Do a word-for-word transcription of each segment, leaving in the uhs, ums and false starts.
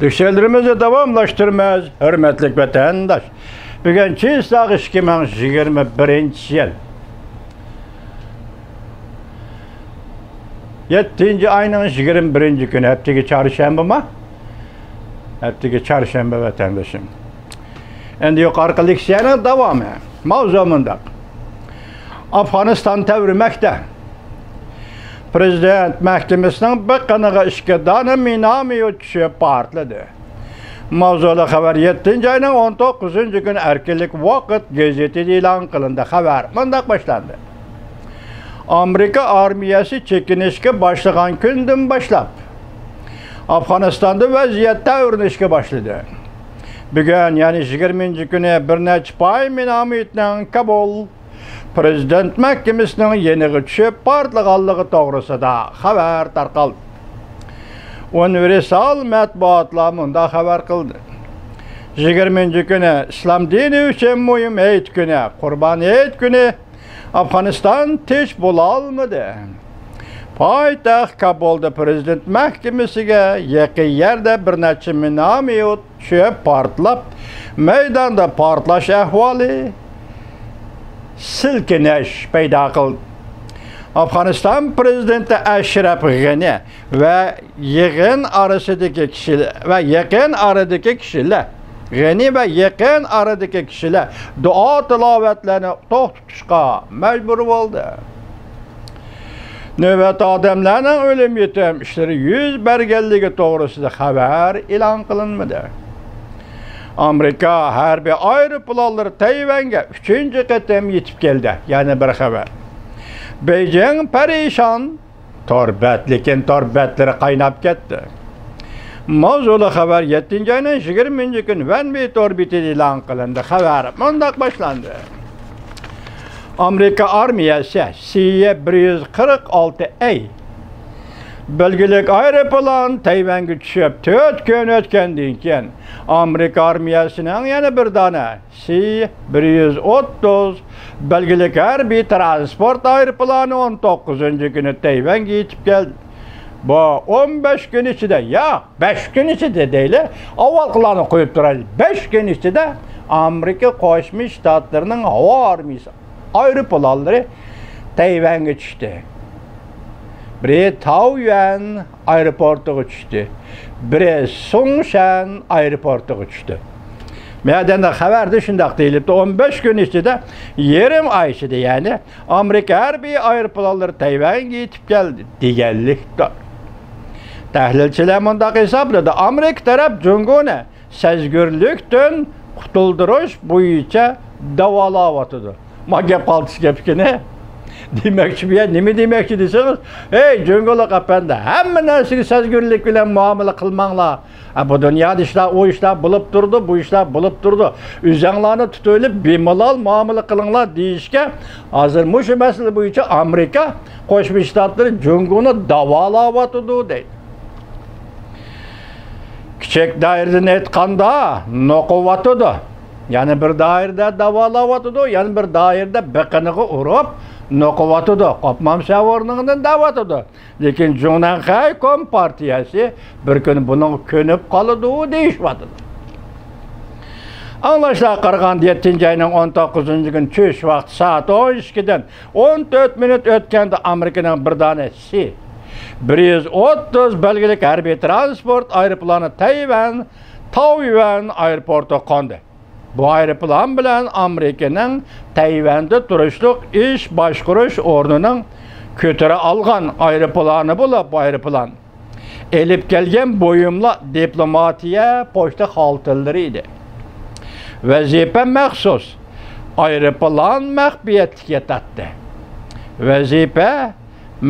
تەكشۈرۈشلىرىمىزنى داۋاملاشتۇرىمىز، ھۆرمەتلىك ۋەتەنداش. بۈگۈن چىسلاغ ئىككى مىڭ يىگىرمە بىرىنچى يىل. يەتتىنچى ئاينىڭ يىگىرمە بىرىنچى كۈنى، ھەپتىگە چارشەنبىما؟ ھەپتىگە چارشەنبە، ۋەتەندىشىم. ئەمدى يۇقىرىقى لېكسىيەنىڭ داۋامى. ماۋزۇ مۇنداق. ئافغانىستان تەۋرىمەكتە. پىرېزىدېنت مەھكىمىسىنىڭ بېقىنىغا ئىككى دانە مىناميوت چۈشۈپ پارتلىدى. ماۋزۇلۇق خەۋەر يەتتىنچى ئاينىڭ ئون توققۇزىنچى كۈنى ئەركىنلىك ۋاقىت گېزىتىدە ئېلان قىلىندى. خەۋەر مۇنداق باشلاندى. ئامېرىكا ئارمىيەسى چېكىنىشكە باشلىغان كۈندىن باشلاپ، ئافغانىستاندا ۋەزىيەت تەۋرىنىشكە باشلىدى. بۈگۈن، يەنى يىگىرمىنچى كۈنى بىر نەچچە پاي مىناميوتنىڭ كابۇل پىرېزىدېنت مەھكىمىسىنىڭ يېنىغا چۈشۈپ پارتلىغانلىقى توغرىسىدا خەۋەر تارقالدى. ئۇنىۋېرسال مەتبۇئاتلار مۇنداق خەۋەر قىلدى. يىگىرمىنچى كۈنى ئىسلام دىنى ئۈچۈن مۇھىم ھېيت كۈنى، قۇربان ھېيت كۈنى ئافغانىستان تىنچ بولالمىدى. پايتەخت كابۇلدا پىرېزىدېنت مەھكىمىسىگە يېقىن يەردە بىر نەچچە مىناميوت چۈشۈپ پارتلاپ، مەيداندا پارتلاش ئەھۋالى، سىلكىنىش پەيدا قىلدى. ئافغانىستان پىرېزىدېنتى ئەشرەف غېنى ۋە يىغىن ئارىسىدىكى كىشىلەر ۋە يېقىن ئارىدىكى كىشىلەر، غېنى ۋە يېقىن ئارىدىكى كىشىلەر دۇئا تىلاۋەتلەرنى توختىتىشقا مەجبۇر بولدى. نۆۋەتتە ئادەملەرنىڭ ئۆلۈم يېتىم ئىشلىرى يۈز بەرگەنلىكى توغرىسىدا خەۋەر ئېلان قىلىنمىدى. ئامېرىكا ھەربىي ئايروپىلانلىرى تەيۋەنگە ئۈچىنچى قېتىم يېتىپ كەلدى. يەنە بىر خەۋەر. بېيجىڭ پەرىشان. تور بەت، لېكىن تور بەتلىرى قايناپ كەتتى. ماۋزۇلۇق خەۋەر يەتتىنچى ئاينىڭ يىگىرمىنچى كۈنى ۋەنۋېي تور بېتىدە ئېلان قىلىندى. خەۋەر مۇنداق باشلاندى. ئامېرىكا ئارمىيەسى سى بىر يۈز قىرىق ئالتە ئەي بەلگىلىك ئايروپىلان تەيۋەنگە چۈشۈپ تۆت كۈن ئۆتكەندىن كېيىن، ئامېرىكا ئارمىيەسىنىڭ يەنە بىر دانە سى بىر يۈز ئوتتۇز بەلگىلىك ھەربىي تىرانسپورت ئايروپىلانى ئون توققۇزىنچى كۈنى تەيۋەنگە يېتىپ كەلدى. بۇ ئون بەش كۈن ئىچىدە، ياق، بەش كۈن ئىچىدە دەيلى، ئاۋۋالقىلارنى قويۇپ تۇرايلى. بەش كۈن ئىچىدە ئامېرىكا قوشما شتاتلىرىنىڭ ھاۋا ئارمىيىسى ئايروپىلانلىرى تەيۋەنگە چۈشتى. بىرى تاۋيۈەن ئايروپورتىغا چۈشتى، بىرى سۇڭشەن ئايروپورتىغا چۈشتى. مەدەندە خەۋەردە شۇنداق دېيىلىپتۇ، ئون بەش كۈن ئىچىدە، يېرىم ئاي ئىچىدە، يەنى ئامېرىكا ھەربىي ئايروپىلانلىرى تەيۋەنگە يېتىپ كەلدى دېگەنلىكتۇر. تەھلىلچىلەر مۇنداق ھېسابلىدى، ئامېرىكا تەرەپ جۇڭگونى سەزگۈرلۈكتىن قۇتۇلدۇرۇش بويىچە داۋالاۋاتىدۇ. ما گەپ قالتىس گەپكىنى. دېمەكچى بۇ يەر نېمە دېمەكچى دېسىڭىز، ھەي، جۇڭگولۇق ئەپەندى، ھەممە نەرسىگە سەزگۈرلۈك بىلەن مۇئامىلە قىلماڭلار. ھە، بۇ دۇنيادا ئىشلار، ئۇ ئىشلار بولۇپ تۇرىدۇ، بۇ ئىشلار بولۇپ تۇرىدۇ. ئۆزەڭلارنى تۇتۇۋېلىپ، بىمالال مۇئامىلە قىلىڭلار دېيىشكە، ھازىر مۇشۇ مەسىلە بويىچە ئامېرىكا قوشما شتاتلىرى جۇڭگونى داۋالاۋاتىدۇ دەيدۇ. كىچىك دائىرىدىن ئېيتقاندا، نوقۇۋاتىدۇ. يەنە بىر دائىرىدە داۋالاۋاتىدۇ، يەنە بىر دائىرىدە بېقىنىغا ئۇرۇپ نوقۇۋاتىدۇ. قوپمامسەن ئورنۇڭدىن دەۋاتىدۇ. لېكىن جۇڭنەنخەي كومپارتىيەسى بىر كۈنى بۇنىڭغا كۆنۈپ قالىدۇ دېيىشىۋاتىدۇ. ئاڭلاشلارغا قارىغاندا، يەتتىنچى ئاينىڭ ئون توققۇزىنچى كۈنى چۈش ۋاقتى سائەت ئون ئىككىدىن ئون تۆت مىنۇت ئۆتكەندە ئامېرىكىنىڭ بىر دانە سى بىر يۈز ئوتتۇز بەلگىلىك ھەربىي تىرانسپورت ئايروپىلانى تەيۋەن تاۋيۈەن ئايروپورتىغا قوندى. بۇ ئايروپىلان بىلەن ئامېرىكىنىڭ تەيۋەندە تۇرۇشلۇق ئىش باشقۇرۇش ئورنىنىڭ كۆتۈرە ئالغان ئايروپىلانى بولۇپ، بۇ ئايروپىلان ئېلىپ كەلگەن بۇيۇملار دىپلوماتىيە پوچتا خالتىلىرى ئىدى. ۋەزىپە مەخسۇس ئايروپىلان مەخپىيەتلىككە ياتاتتى. ۋەزىپە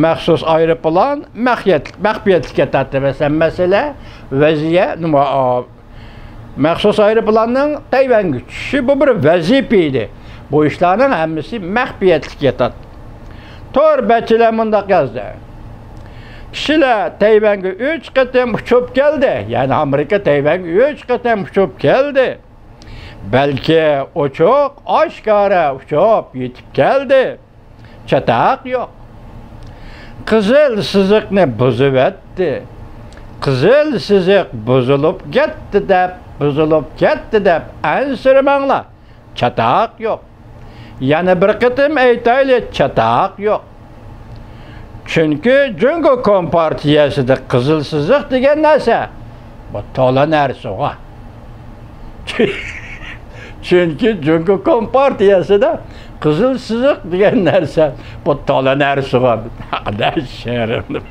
مەخسۇس ئايروپىلان مەخيەت-، مەخپىيەتلىككە ياتاتتى. مەسىلەن، مەسىلە، ۋەزىيە، نېمە، ئا، مەخسۇس ئايروپىلاننىڭ تەيۋەنگە چۈشۈشى بۇ بىر ۋەزىپە ئىدى. بۇ ئىشلارنىڭ ھەممىسى مەخپىيەتلىككە ياتاتتى. تور بەتچىلەر مۇنداق يازدى. كىشىلەر تەيۋەنگە ئۈچ قېتىم ئۇچۇپ كەلدى. يەنى ئامېرىكا تەيۋەنگە ئۈچ قېتىم ئۇچۇپ كەلدى. بەلكى ئوچۇق، ئاشكارا ئۇچۇپ يېتىپ كەلدى. چاتاق يوق. قىزىل سىزىقنى بۇزۇۋەتتى. قىزىل سىزىق بۇزۇلۇپ كەتتى دەپ، بۇزۇلۇپ كەتتى دەپ ئەنسىرىمەڭلار. چاتاق يوق. يەنە بىر قېتىم ئېيتايلى، چاتاق يوق. چۈنكى جۇڭگو كومپارتىيەسىدە قىزىل سىزىق دېگەن نەرسە، بۇ تولا نەرسىغۇ. چۈنكى جۇڭگو كومپارتىيەسىدە قىزىل سىزىق دېگەن نەرسە، بۇ تولا نەرسىغۇ. ئاداش شېرىن.